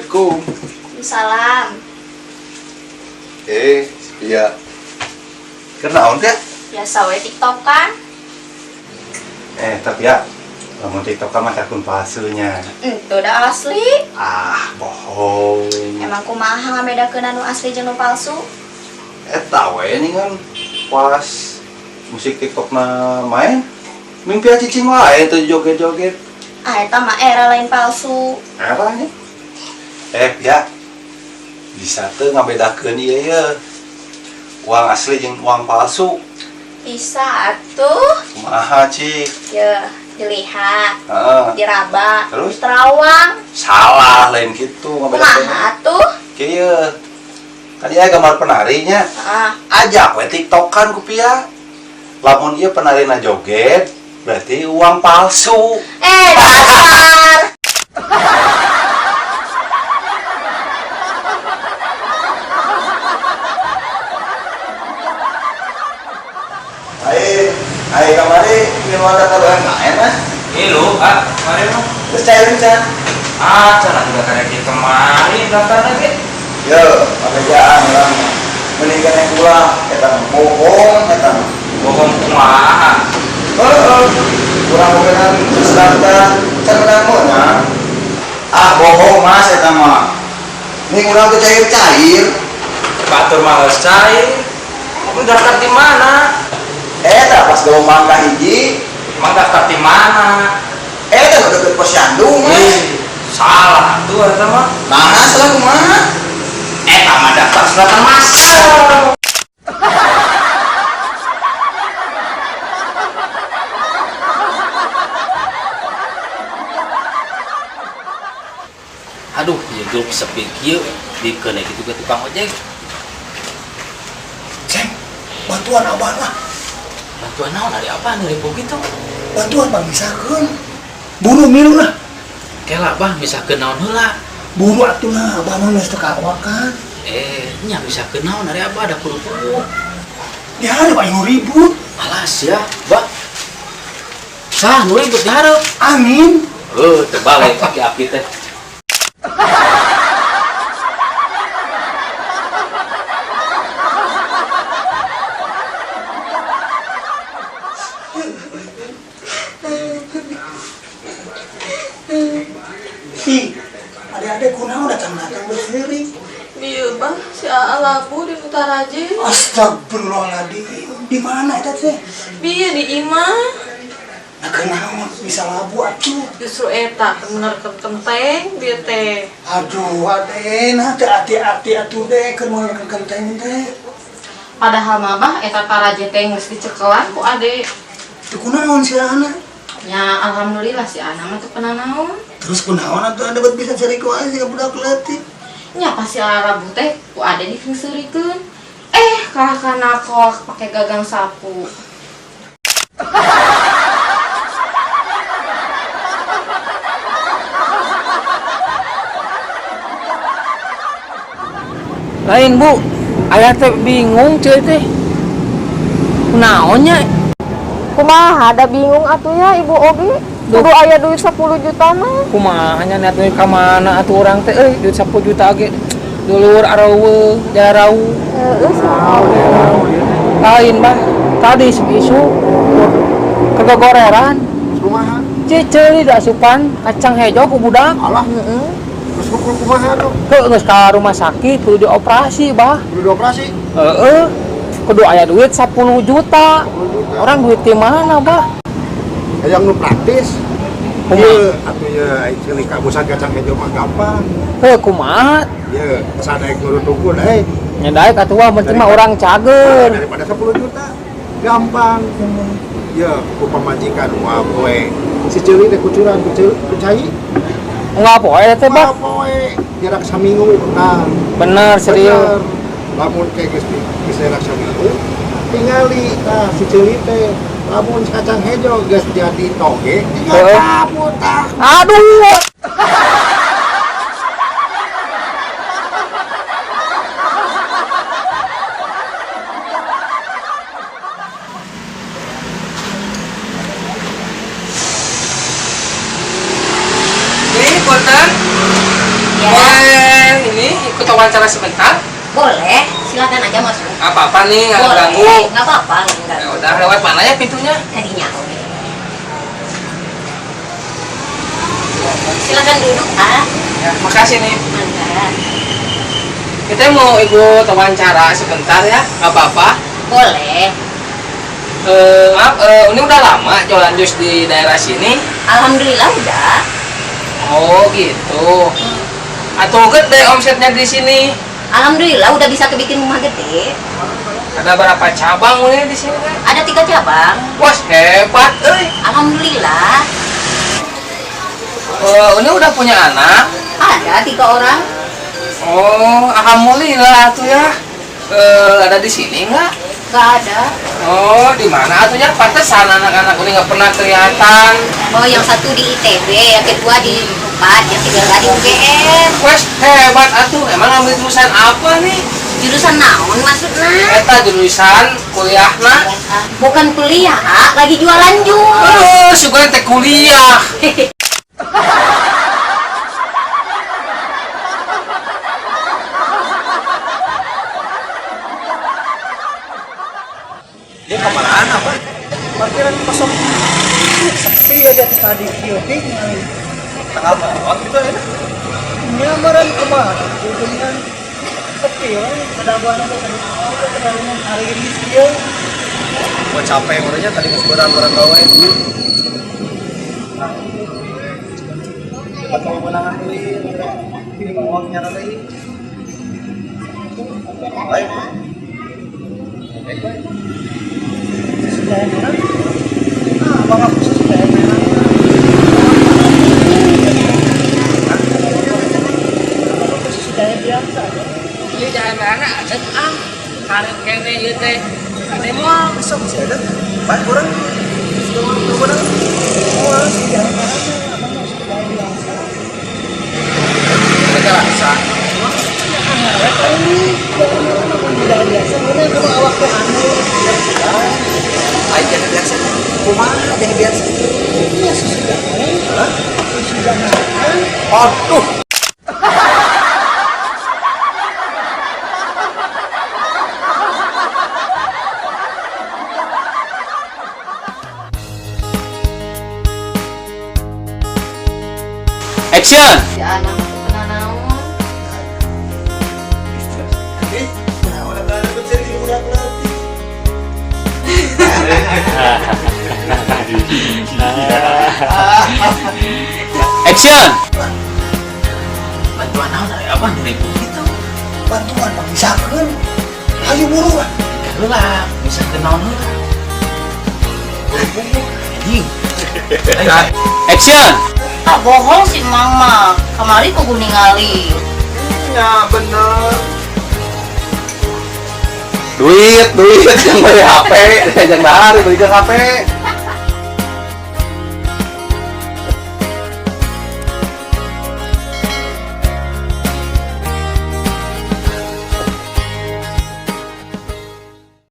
Assalamualaikum. Salam. Eh, iya. Kenaon teh? Biasa we TikTokan. Eh, tapi ya, lamun TikTok mah akun palsunya. Itu udah asli. Ah, bohong. Emang kumaha ngabedakeun anu asli jeung nu palsu? Eta we ini kan pas musik TikTok na main, mimpi cicing wae tuh joget-joget. Ah, eta mah era lain palsu. Eranya. Eh, ya. Bisa tuh ngabedakeun ieu ye. Uang asli jeung uang palsu. Bisa atuh. Kumaha, Cik? Ya, dilihat, Heeh. diraba, Terus? diterawang. Salah lain gitu ngabedakeun. Kumaha atuh? Kieu. Kan ieu gambar penarinya. Ah, Ajak we TikTokan ku Pia. Lamun ieu penarina joget, berarti uang palsu. Eh, dasar. Ayo, ayo kamari minuman daftar UMKM mas. Ini ah, kemarin mah. Terus cairin can. Ah, cara juga kayak gitu kemarin daftar lagi. Yo, pekerjaan orang mendingan yang ulah, eta mah bohong, eta mah. Bohong kumaha. Heeh, kurang menang terus daftar, can menang menang. Ah, bohong mas, eta mah. Ini kurang tuh cair-cair. Batur mah geus cair. Lu daftar di mana? Eta pas gelombang ka hiji, Emang daftar di mana? Eta nu deket posyandu mas. Ih, salah tuh eta mah. Nah, salah kumaha? Eta mah daftar selatan masal. Aduh, ya grup sepi kieu dikeun kitu ke tukang ojek. Ceng, bantuan abah lah. Bantuan naon ari apa nih ribu gitu? Bantuan bang misalkan. Buru milu lah. Kela bah misalkeun naon heula. Buru atuh lah, abah mah geus teu kawakan. Eh, nya misalkeun naon ari apa ada kudu-kudu. Di hareup aya nu ribut. Alas ya, bah. Sah nu ribut di hareup. Angin. Heuh, teu balik aki-aki teh. Ih, adik-adik kunaon datang-datang berseri. Bieu bah, si Aa labu di Mutaraje. Astagfirullahaladzim. Di mana eta teh? Bieu di imah. Nah, kunaon bisa labu atuh. Justru eta bener kenteng bieu teh. Aduh, ade, nah teu ati-ati atuh deh keur meunang kenteng teh. Padahal mah bah eta taraje teh geus dicekelan ku ade. Teu kunaon si anak? Ya alhamdulillah si Ana mah teu pernah naon. Terus kunaon atuh ade bet bisa cari ku aing ka budak leutik. Nya pasti Aa labu teh ku ade dikeungseurikeun. Eh, kalah kana kolak pakai gagang sapu. Lain bu, ayah teh bingung cuy teh. Kunaonnya? Kumaha ada bingung atuh ya ibu oge. Kudu aya duit 10 juta mah. Kumaha nya niat ka mana atuh urang teh euy duit 10 juta ge. Dulur areueuh jarau. Heeh, Lain bah, tadi isu kegogoreran. Kumaha? Ciceli asupan kacang hejo ku budak. Alah. Terus kuku kumaha tuh? Heuh geus ka rumah sakit kudu dioperasi bah. Kudu dioperasi? Heeh. Kudu aya duit 10 juta. 10 juta. Orang duit di mana bah? Yang nu praktis. Kumaha? Ieu atuh ye ai ceuli kabusan kacang hejo mah gampang. Heuh kumaha? Ye, sadaek nurut tukun euy. Nya daek atuh mah penting mah urang cager. Daripada 10 juta. Gampang. Ye, ku pamajikan wah poe. Si ceuli teh kucuran ku ceuli ku cai. Enggak poe teh bah. Enggak poe, jarak saminggu nah. Bener serius. Bener. Lamun kayak geus geus jarak saminggu tingali tah si ceuli teh lamun kacang hejo geus jadi toge tinggal Heeh. cabut tah. Aduh. Ih, punten. Ya. Boleh ini ikut wawancara sebentar? Boleh, silakan aja masuk. Apa-apa nih, nggak Boleh, ganggu. nggak apa-apa, nggak Ya udah, lewat mana ya pintunya? Tadinya oke. Silakan duduk, ah. Ya, makasih nih. Mangga. Kita mau ikut wawancara sebentar ya, nggak apa-apa. Boleh. Maaf, ini udah lama jualan jus di daerah sini? Alhamdulillah udah. Oh gitu. Atau gede omsetnya di sini? Alhamdulillah udah bisa kebikin rumah gede. Ada berapa cabang ini di sini kan? Ada 3 cabang. Wah, hebat, euy. Alhamdulillah. Ini udah punya anak? Ada 3 orang. Oh, alhamdulillah tuh ya. Ada di sini nggak? Nggak ada. Oh, di mana atuh ya? Pantesan anak-anak ini nggak pernah kelihatan. Oh, yang satu di ITB, yang kedua di UPAD, yang ketiga di UGM. Wes, hebat atuh. Emang ngambil jurusan apa nih? Jurusan naon maksudnya? Eta jurusan kuliahna. Bukan kuliah, ah, lagi jualan jus. Oh, syukur teh kuliah. Dia kemana apa? Parkiran kosong. Sepi aja tadi kieu tinggal. Tanggal maot gitu ya. Nyamaran kumaha? Dengan sepi we, pedagoan teh tadi pedagoan hari ini kieu. Gua capek ngurusnya tadi geus barang-barang gawe. Atau menangan deui, ini uangnya teh. Baik. Baik. Sudah enak. Ah, bang aku sudah enak. Sudah biasa. Ieu jalan mana ada ah. Karet kene ieu teh. Ada mah Besok masih ada. Baik kurang. Sudah kurang. Oh, sudah enak. Abang sudah biasa. Biasa. Tidak biasa, mana kalau awak teh anu. Ayo jangan biasa. Kumaha jangan biasa. Iya, susu jangan. Hah? Susu jangan. Aduh. Action. Si anak itu kena naon? Action. Bantuan naon ari abah nyeribu gitu. Bantuan mah misalkan. Ayo buru ah. Heula, bisa ke naon heula. Anjing. Action. Ah, bohong sih mama. Kamari kudu ningali. Ya bener. Duit, duit yang beli HP, yang dahar beli ke HP.